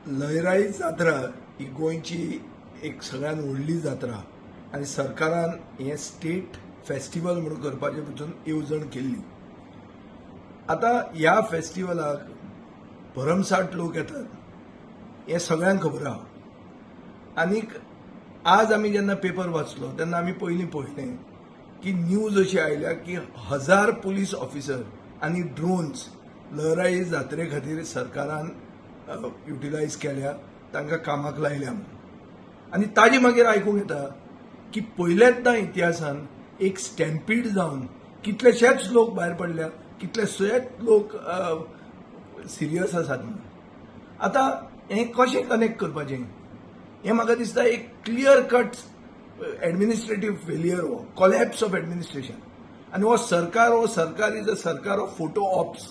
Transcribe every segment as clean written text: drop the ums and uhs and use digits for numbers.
लयराई जात्रा ही गोंयची एक सगळ्यात व्हडली जात्रा आनी सरकारान हें स्टेट फेस्टिवल म्हणून करपाचें पसून येवजण केल्ली. आतां ह्या फेस्टिवलाक भरमसाठ लोक येतात हें सगळ्यांक खबर आहा. आनीक आज आमी जेन्ना पेपर वाचलो तेन्ना आमी पयलीं पळयलें की न्यूज अशी आयल्या की 1000 पुलीस ऑफिसर आनी ड्रोन्स लयराई जात्रे खातीर सरकारान युटिलायज केल्या, तांकां कामाक लायल्या म्हणून. आनी ताजे मागीर आयकूंक येता की पयल्याच इतिहासान एक स्टॅम्पीड जावन कितलेशेच लोक भायर पडल्या, कितलेशेच लोक सिरियस आसात म्हणून. आतां हें कशें कनेक्ट करपाचें? हें म्हाका दिसता एक क्लियर कट एडमिनिस्ट्रेटीव फेलियर हो, कॉलॅप्स ऑफ एडमिनिस्ट्रेशन. आनी हो सरकार is a सरकार ऑफ फोटो ऑप्स,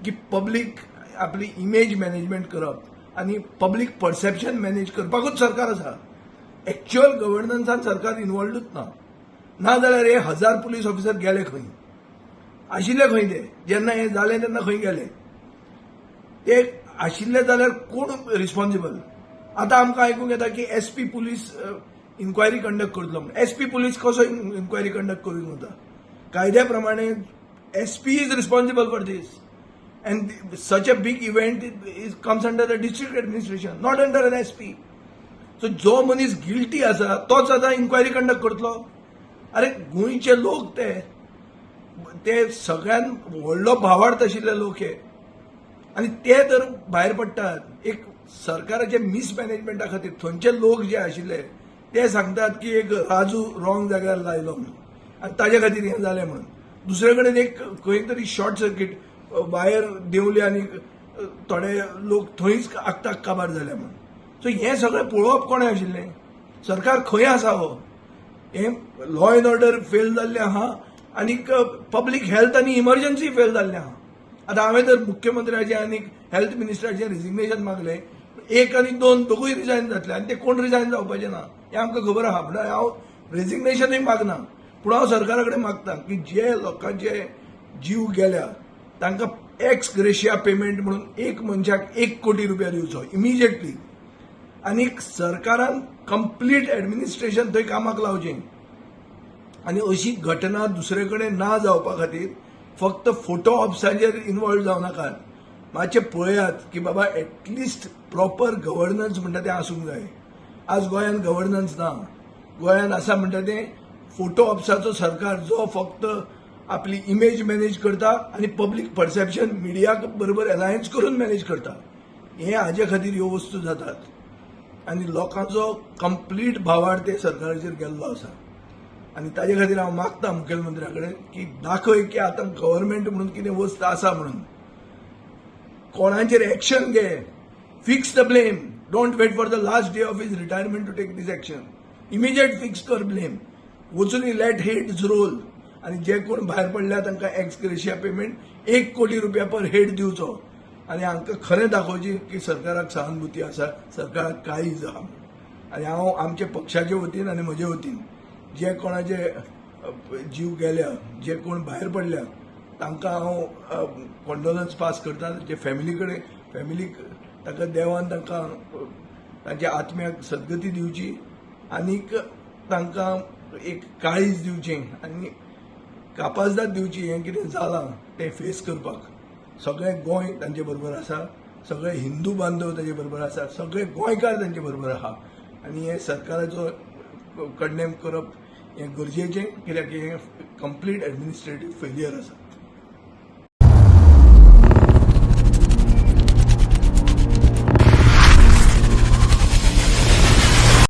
की पब्लीक आपली इमेज मॅनेजमेंट करप आनी पब्लीक परसेप्शन मॅनेज करपाकूच सरकार आसा. एक्च्युअल गव्हर्नन्सान सरकार इन्वॉल्वूच ना. ना जाल्यार हे 1000 पुलीस ऑफिसर गेले खंय आशिल्ले? खंय ते जेन्ना हें जालें तेन्ना खंय गेले ते? आशिल्ले जाल्यार कोण रिस्पॉन्सिबल? आतां आमकां आयकूंक येता की एसपी पुलीस इन्क्वायरी कंडक्ट करतलो म्हणून. एसपी पुलीस कसो इन्क्वायरी कंडक्ट करूंक वता? कायद्या प्रमाणे SP is responsible for this, and such a big event is comes under the district administration, not under an SP. So जो मनीस गिल्टी आसा तोच आतां इन्क्वायरी कंडक्ट करतलो? अरे, गोंयचे लोक ते ते सगळ्यात व्हडलो भावार्थ आशिल्ले लोक हे आनी ते तर भायर पडटात एक सरकाराच्या मिसमॅनेजमेंटा खातीर. थंयचे लोक जे आशिल्ले ते सांगतात की एक राजू रॉंग जाग्यार लायलो म्हणून आनी ताजे खातीर हें जालें म्हणून. दुसरे कडेन एक खंय तरी शॉर्ट सर्कीट वायर देंवली आनी थोडे लोक थंयच आक्ताक काबार जाले म्हणून. सो हें सगळें पळोवप कोणें आशिल्लें? सरकार खंय आसा? हो हें लॉ एंड ऑर्डर फेल जाल्लें आहा आनीक पब्लीक हेल्थ आनी इमर्जन्सी फेल जाल्लें आहा. आतां हांवें जर मुख्यमंत्र्याचें आनी हेल्थ मिनिस्टराचें रेजिग्नेशन मागलें, एक आनी दोन दोगूय रिजायन जातले आनी ते कोण रिजायन जावपाचे ना हें आमकां खबर आहा. म्हणल्यार हांव रेजिग्नेशनूय मागना, पूण हांव सरकारा कडेन मागता की जे लोकांचे जीव गेल्या तांकां एक्स ग्रेशिया पेमेंट म्हणून एक मनशाक 1 कोटी रुपया दिवचो इमिजिएटली आनी सरकारान कंप्लीट एडमिनिस्ट्रेशन थंय कामाक लावचें आनी अशी घटना दुसरे कडेन ना जावपा खातीर फक्त फोटो ऑप्साचेर इन्वॉल्व जावं नाकात. मातशें पळयात की बाबा, एटलिस्ट प्रॉपर गव्हर्नन्स म्हणटा तें आसूंक जाय. आज गोंयांत गव्हर्नन्स ना. गोंयांत आसा म्हणटा तें फोटो ऑप्साचो सरकार, जो फक्त आपली इमेज मॅनेज करता आनी पब्लीक परसेप्शन मिडिया बरोबर अलायन्स करून मॅनेज करता. हे हाजे खातीर ह्यो वस्तू जातात आनी लोकांचो कंप्लीट भावार्थ ते सरकाराचेर गेल्लो आसा. आनी ताजे खातीर हांव मागता मुखेलमंत्र्या कडेन की दाखय की आतां गव्हर्मेंट म्हणून कितें वस्त आसा म्हणून. कोणाचेर एक्शन घे, fix the blame. Don't wait for the last day of his retirement to take this action. Immediate fix कर ब्लेम, वचून let heads role आनी जे कोण भायर पडल्या तांकां एक्स ग्रेशिया पेमेंट 1 कोटी रुपया पर हेड दिवचो आनी हांकां खरें दाखोवचें की सरकाराक सहानुभूती आसा, सरकाराक काळीज आहा. आनी हांव आमच्या पक्षाचे वतीन आनी म्हजे वतीन जे कोणाचे जीव गेल्या, जे कोण भायर पडल्या, तांकां हांव कंडोलन्स पास करता. जे फॅमिली कडेन, फॅमिलीक ताका देवान तांकां तांच्या आत्म्याक सद्गती दिवची आनीक तांकां एक काळीज दिवचें आनी कापाजदाद दिवची हें कितें जालां तें फेस करपाक. सगळें गोंय तांचे बरोबर आसा, सगळे हिंदू बांधव ताजे बरोबर आसा, सगळे गोंयकार तांचे बरोबर आहा. आनी हें सरकाराचो कंडेम करप हें गरजेचें, कित्याक हें कंप्लीट एडमिनिस्ट्रेटीव फेलियर आसा.